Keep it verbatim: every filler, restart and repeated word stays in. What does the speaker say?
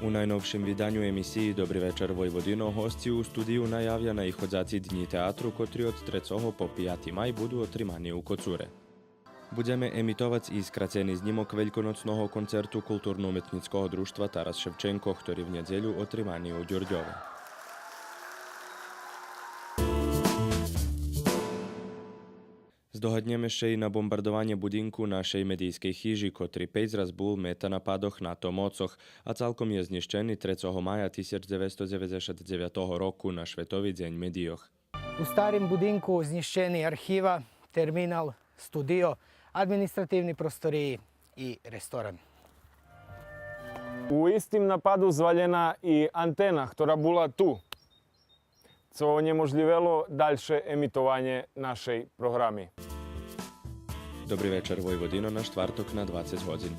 У найновшим виданю емисиї Добри вечар, Войводино госци у студию наявя наиходзаци Днї театру, котри од трецого по пияти май буду отримани у Коцуре. Будземе емитовац и скрацени знїмок вельконоцного концерту Културно-уметнїцкого дружтва Тарас Шевченко, хтори в нєдзелю отримани у Дюрдьове. Здогаднєме ше и на бомбардованє будинку нашей медийскей хижи, котри пейц раз бул мета нападох НАТО моцох, а цалком є знїщени трецого мая тисяч дзеветсто дзеведзешат дзевятого року на Шветови дзень медийох. У старим будинку знїщени архива, терминал, студио, административни просториї и ресторан. У истим нападу звалєна и антена, хтора була ту, цо онєможлївело дальше емитованє нашей програми. Добри вечар, Войводино на штварток на двацец годзин.